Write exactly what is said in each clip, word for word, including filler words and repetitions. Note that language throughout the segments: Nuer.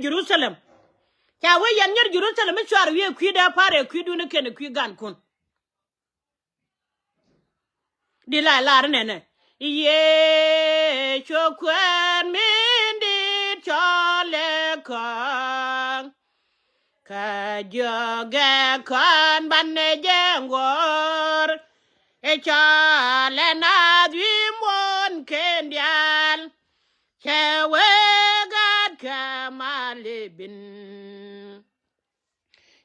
Jerusalem. Ca wee yɛn nyɛr Jerusalem mi cuarɛ wi̱i̱ kui̱ dee pa̱r ɛ kui̱dun kɛnɛ kui̱ gankun. Di la lar nɛnɛ. Yecu kuɛn min dit cɔl ɛ kɔn. Kä jiökɛ kɔn banɛ jɛ ŋuɔ̱ɔ̱r. Ɛ cɔl ɛ naath wi̱i̱ muɔ̱ɔ̱n kɛn diaal. Cɛ wee gaat kɛ mal i̱ bin.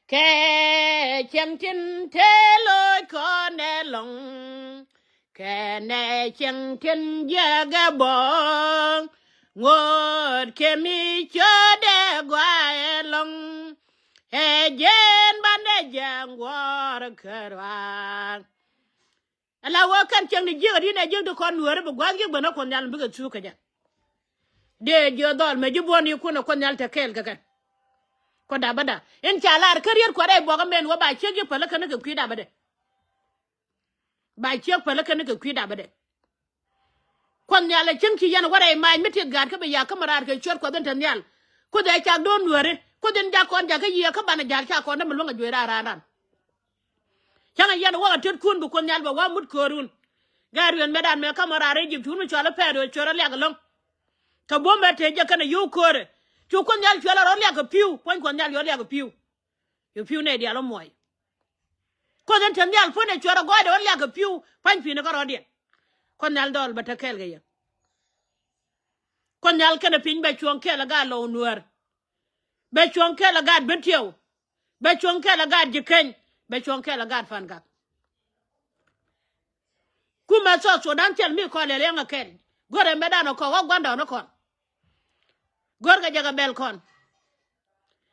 Kɛ cieŋ tin te loc kɔn ɛlɔ̱ŋ. Kɛnɛ cieŋ tin jiɛkɛ bɔ̱ɔ̱ŋ. Ŋot kɛ mi cötdɛ gɔaa ɛlɔ̱ŋ. Ɛ jiɛn banɛ jiɛn guɔ̱ɔ̱r kärɔa. Ala wä kɛn cieŋ ni jiäk adi nɛ jiäk ti kɔn nuääri bi gua̱a̱th jiäk bänä Kuɔth Nhial bikɛ thuk kɛ jɛ. Dee jiö dhɔl mɛ ji̱ buɔ̱n i̱ kun ɛ Kuɔth Nhial te kɛɛl kɛ kɛn. Kuɔth dapä da in ca lar kä riet kuat rɛy buɔkä mɛn wä ba ciek ji̱ päl kä ni kɛ kui̱ dapä dɛ. Ba ciek päl kä ni kɛ kui̱ dapä dɛ. Kuɔth Nhial ɛ cieŋ ci yɛn wä rɛy mac mi tit gaat kä bi yak kä mi raar kɛ cuɔt Kuɔth in te nhial. Kuoth ɛ cak do̱n nuääri Kuoth in jak kɔn jakä yiëë kä banɛ ja̱l ca kɔn dämɛ luäŋ ɛ juey raar raan ran. Cäŋɛ yɛn wäkɛ tetkun bi Kuoth Nhial bɛ wa̱a̱ mut köörun. Gɛr wi̱en mɛtdan mëë ka̱mɔ raar Ijip cuun mi cual i̱ Pɛɛro cuɛr ɛ liak ɛlɔ̱ŋ. Kɛ buɔ̱m ɛ tëë jɛ kɛnɛ yio̱w köörɛ. Cu Kuoth Nhial cuɛl ɛ rɔ liak kɛ pi̱w puɔ̱ny Kuɔth Nhial yɔ liak kɛ pi̱w. Yɔ pi̱w nɛy diaal ɔ muɔ̱ɔ̱c. Kuoth in te nhial puɔ̱ny ɛ cuɛr ɛ gɔɔydɛ rɔ liak kɛ pi̱w pa̱ny pi̱n ɛ kärɔɔdiɛn. Kuoth Nhial dhɔl bɛ te kɛɛl kɛ yɛ. Kuoth Nhial kɛnɛ piny bɛ cuɔ̱ɔ̱ŋ kɛɛl ɛ gaat Lɔw Nuäär. Bɛ cuɔ̱ŋ kɛɛl ɛ gaat Bentiu. Bɛ cuɔ̱ŋ kɛɛl ɛ gaat Ji̱ Keny. Bɛ cuɔ̱ŋ kɛɛl ɛ gaat Pan Gak. Kumɛ South Sudan thil mi kɔn lɛl yɛn ɛ kɛl. Go̱rɛ mɛtdan ɛ kɔn wä gua̱ndɔɔŋnikɔn. Go̱rkɛ jɛ kɛ bɛl kɔn.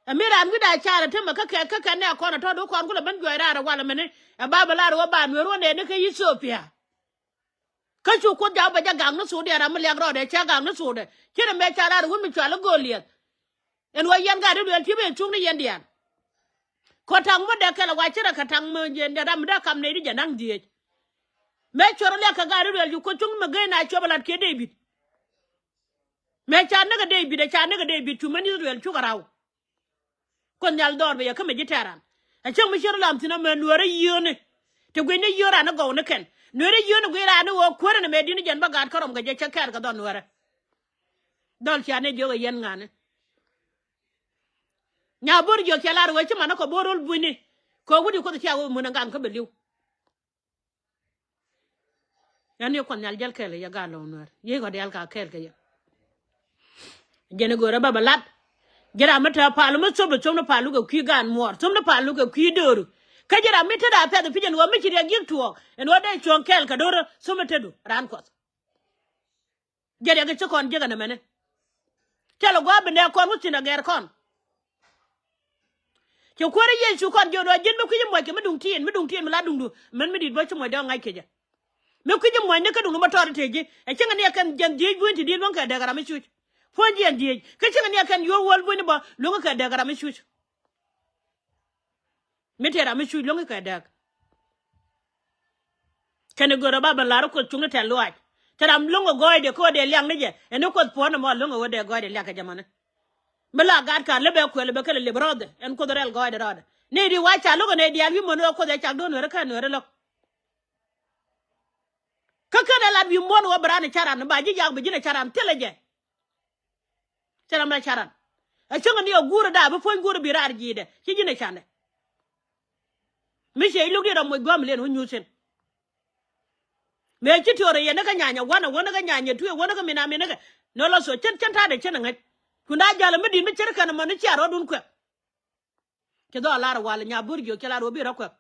Ɛ mi raan wi̱cda carɛ temɛ kä kɛ kä kɛ nɛ kɔn ɛ tɔ̱ do̱ kɔn kulɛ ben juɔc raar ɛ wal ɛmɛni. Ɛ ba bɛ lar wä ba Nuɛr wä nɛɛni kä Ithiopia. Kä cu Kuoth jaw bɛ jɛ gak ni thokdɛ ram mi liak rɔɔdɛ cɛ gak ni thokdɛ. Ci ri mɛ ca lar wun mi cual i̱ Goliath. Ɛn ɣöö yɛn gat i̱ luɛl ci ben cuŋ ni yɛn diaal. Kɔ taŋ mi dee kɛl ɛ wa ci rɛ kɛ taŋ mi yɛn ram mi dee kam nɛy di jɛ naŋ dhieec. Mɛ cuɔr liak kɛ gat i̱ luɛl cu Kuoth cuŋ mi gee na cuɔp ɛ lat kiɛ Dee-bid. Mɛ ca näk ɛ Dee-bid ɛ ca näk ɛ Dee-bid cu mɛn Ithirɛl cukɛ raw. Kuoth Nhial dhɔr bɛ yɛ kä mɛ ji̱ tɛ̈ran. Ɛ cäŋ mi ci rɔ lam thi̱n amɛ Nueerä yio̱o̱ni. Ti gui̱cni yio̱o̱ ran ni gɔw ni kɛn. Nueerä yio̱o̱ni gui̱c ran ni ɣöö kuäärä ni mɛ di̱t ni jɛn bä gaat kä rɔm kɛ jɛ cä kɛɛr kɛ dhɔl Nueerä. Dhɔl cia ni jiök ɛ yɛn ŋa̱ni. Nya bo̱r jiök cia lar ɣöö ci man ni kɔ bo̱r ro̱l bunyni. Kɛ ɣöö wut i̱ Kuoth cia ɣöö mun ɛ gaŋ kä bɛ li̱w. Yɛn ni Kuɔth Nhial jäl kɛɛl kɛ yɛ gaat Lɔw Nuäär. Yiey kɔ diaal ka kɛɛl kɛ yɛ. Jɛn i̱ go̱o̱rä bä bä lat. Ji̱ ram mi te pal mi thop i̱ thop ni pal lukɛ kui̱ gaan muɔɔr. Thop ni pal lukɛ kui̱ dööru. Kä ji̱ ram mi te da pɛth i̱ pi̱c ɛn ɣöö mi ci riɛk gi̱k tuɔɔk. Ɛn ɣöö dee cuɔ̱ɔ̱ŋ kɛɛl kɛ do̱rä thop ni te du raan Kuɔth. Jɛ riɛk i̱ ci kɔn jiäk ɛn ɛmɛni. Cɛ lɛ gua̱a̱p bi nɛɛk kɔn wä thi̱n agɛr kɔn. Cɛ kuäärä Yecu kɔn jiök ni ɣöö ji̱n mi kui̱ci muɔc kɛ mi duŋ ti̱i̱n, mi duŋ ti̱i̱n mi la duŋdu. Mɛn mi di̱i̱t bä ci muɔc dee ŋa̱c kecä. Mi kui̱ci muɔcni kä duŋdu bä tɔɔt i̱ tëë ji̱. Ɛ cieŋɛ ni ɛ kɛn jiɛn dhieec buny ti di̱i̱t luäŋ kɛ dääk ram mi cuc. Puɔ̱ny jiɛn dhieec. Kä cieŋɛ ni ɛ kɛn yuɔr wäl bunyni bä luäŋ kɛ dääk ram mi cuc. Mi tëë ram mi cuc luäŋ kɛ dääk. Kɛn i̱ görä ba ben la̱r i̱ Kuoth cuŋni tɛ̈th lɔaac. Te ram luäŋ ɛ gɔɔydɛ kä ɣöö dee liak ni jɛ. Ɛn i̱ Kuoth puɔ̱n ɛmɔ luäŋ ɛ ɣöö dee gɔɔydɛ liak kɛ jɛ mani. Mi la gat ka̱n lä bɛ kuɛl bɛ kɛ lɛ lep rɔ̱ɔ̱dɛ. Ɛn Kuoth rɛl gɔɔydɛ rɔɔdɛ. Ni di wa̱c ca lo̱k ɛn ɛ diaal wi̱i̱ män ɣöö Kuoth ɛ cak do̱n Nueeri kä Nueeri lo̱k. Kä ken ɛ lat wi̱i̱ muɔ̱ɔ̱n ɣöö bi raan ɛ ca̱ran ba ji̱ yak bi ji̱n ɛ ca̱ran thilɛ jɛ. Thilɛ mɛ ca̱ran. Ɛ cäŋ ni ɛ guurɛ da̱a̱ bi puɔ̱ny guurɛ bi raar ji̱i̱dɛ ci ji̱n ɛ ca̱ndɛ. Mi ciɛ i̱ lo̱k diet ɔ moc gua̱a̱m liɛn wä nyuuth thi̱n. Mëë ci tiɔɔr ɛ yɛn ni kä nyanyɛ wanɛ wä ni kä nyanyɛ tuiɛ wä ni kä min a min ni kɛ. Nɔ la thuɔ̱k cän cän ta̱a̱dɛ cän ɛ ŋäc. Kun da̱a̱ ja̱l ɛ mi di̱t mi ce̱tkɛn ɛmɔ ni cia rɔɔdun kuɛk. Ci dhɔaar lar wal nya bo̱r jiök ci lar wä bi rɔ kuɛk.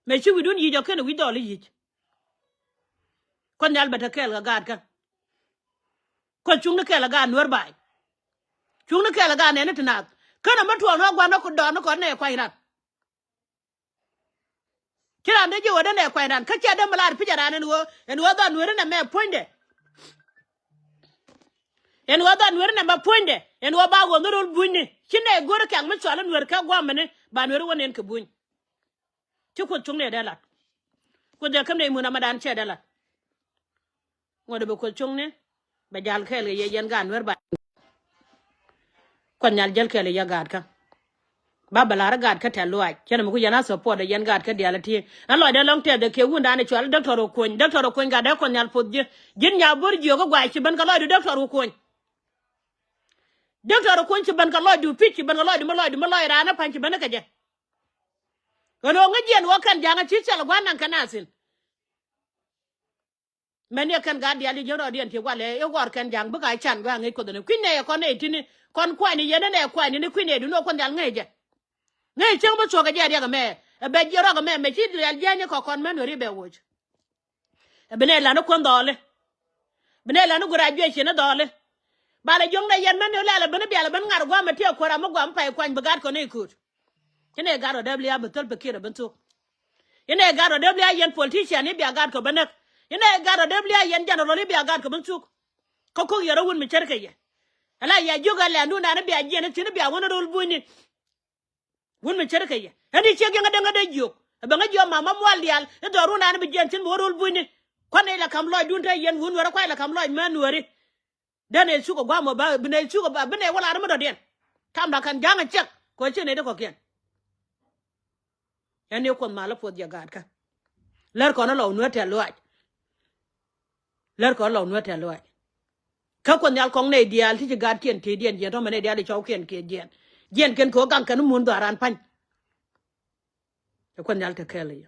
Mëë ci wi̱cdun yic ɔ ken wi̱c dhɔl i̱ yic. Kuoth Nhial bɛ te kɛɛl kɛ gaatkä. Kuoth cuŋni kɛɛl kɛ gaat Nueer baay. Cuŋni kɛɛl kɛ gaat nɛɛni ti naath. Ken ɛ mi tuɔɔk ni ɣä gua̱n ni ku dɔɔn ni kɔn nɛ kuany ran. Ci ran dee ji̱ ɣöö dee nɛ kuany ran kä cia dee mi lar pi̱c ɛ ran ɛn ɣöö ɛn ɣöö dhɔl Nueeri nɛ mɛ puɔ̱nydɛ. Ɛn ɣöö dhɔl Nueeri nɛ mɛ puɔ̱nydɛ ɛn ɣöö ba ɣöö mi ro̱l bunyni ci nɛ go̱o̱ri kɛ̈k mi cual i̱ Nueeri kɛ gua̱a̱mɛni ba Nueeri wä nɛn kɛ buny. Ci Kuoth cuŋni ɛ dee lat. Kuoth ɛ käm nɛ i̱ mun amɛ dan cɛ dee lat. Ŋuɔ̱t ɛ bɛ Kuoth cuŋni bɛ ja̱l kɛɛl kɛ yɛ yɛn gaat Nueeri ba. Kuɔth Nhial jäl kɛɛl yɛ gaat kä. Ba bɛ la̱r gaat kä tɛ̈th lɔaac. Cɛn mi ku yɛn a support yɛn gaat kä diaal a tiee. Ɛn lɔcdɛ lɔŋ tɛth dɛ kiɛ wundan cual Doctor Okuny. Doctor Okuny gat dee Kuɔth Nhial puɔth ji̱. Ji̱n nya bo̱r jiök kä guay ci ben kɛ lɔcdu Doctor Okuny. Doctor Okuny ci ben kɛ lɔcdu pi̱c, ci ben kɛ lɔcdu mi lɔcdu mi lɔc raan ɛ pa̱ny ci ben kɛ jɛ. Ɣän ɣöö ŋäc jiɛn wä kɛn ja̱ŋ a ci cɛl gua̱n naŋ kɛ nasin. Mɛn yɛ kɛn gaat diaal i̱ ji̱n rɔɔdiɛn ti gualɛ i̱ ɣɔr kɛn ja̱ŋ bikɛ a can gua̱a̱ ŋäc Kuoth ɛn kui̱n nɛy ɛ kɔn nɛy ti̱ni kɔn kuany yɛn ɛn ɛ kuany ni kui̱n nɛy duni ɣä Kuoth Nhial ŋäc jɛ. Ŋäc cäŋ bi thuɔ̱k ɛ jɛ riɛk ɛmɛ. Ɛ bɛ jiɛ rɔk ɛmɛ mɛ ci diaal jiɛny ɛ kɔ kɔn mɛn weri bɛ woc. Ɛ bi nɛy lan i̱ kuän dhɔli. Bi nɛy lan i̱ graduation i̱ dhɔli. Balɛ jiɔ̱ŋ nɛy yɛn mɛn ni lɛl ɛ ben i̱ bial ɛ ben ŋa̱r gua̱a̱m ɛ ti ɛ kuäär ram mi gua̱a̱m pay kuany bi gaat kɔn nɛy kööt. Ci nɛy gat rɔ dee bia bi thöl pikir ɛ ben thuk. Inɛ gat rɔ dee bia yɛn politician i̱ bia gat kɛ bä näk. Inɛ gat rɔ dee bia yɛn general i̱ bia gat kɛ bä thuk. Kä ko̱k yɛ rɔ wun mi cär kɛ yɛ. Ala yɛ jiök ɛ lɛndun dan i̱ bia jiɛn i̱ thi̱n i̱ bia wun i̱ rol bunyni. Wun mi cär kɛ yɛ ɛn i̱ ciek yɛn ŋädäŋ ŋädä jiök. Ɛ bɛ ŋä jiök mama mual diaal i̱ dhɔrun dan i̱ bi jiɛn thi̱n bi wä rol bunyni. Kuan i̱ la ka̱m lɔcdun te yɛn wun nuäärä kuay la ka̱m lɔc mään nuääri. Dee nɛ thuk ɛ gua̱a̱m ɔ ba bi nɛ thuk ɛ ba bi nɛ wä lar mi dɔ̱diɛn. Kamda kɛn ja̱ŋ ɛ ciɛk kɛ ɣöö ci nɛ ti kɔ̱kiɛn. Ɛn ni Kuoth mal i̱ puɔth jɛ gaatkä. Lär kɔn i̱ lɔw nuäär tɛ̈th lɔaac. Lär kɔn i̱ lɔw nuäär tɛ̈th lɔaac. Kä Kuoth Nhial kɔŋ nɛy diaal ti ci gaatkiɛn tëëdiɛn jiɛn tɔ̱mɛ nɛy diaal ti cɔwkiɛn kiɛ jiɛn. Jiɛn kɛn kɛ ɣöö gaŋ kɛn i̱ mun dhɔaaran pa̱ny. Ɛ Kuoth Nhial te kɛɛl ɛ yɛ.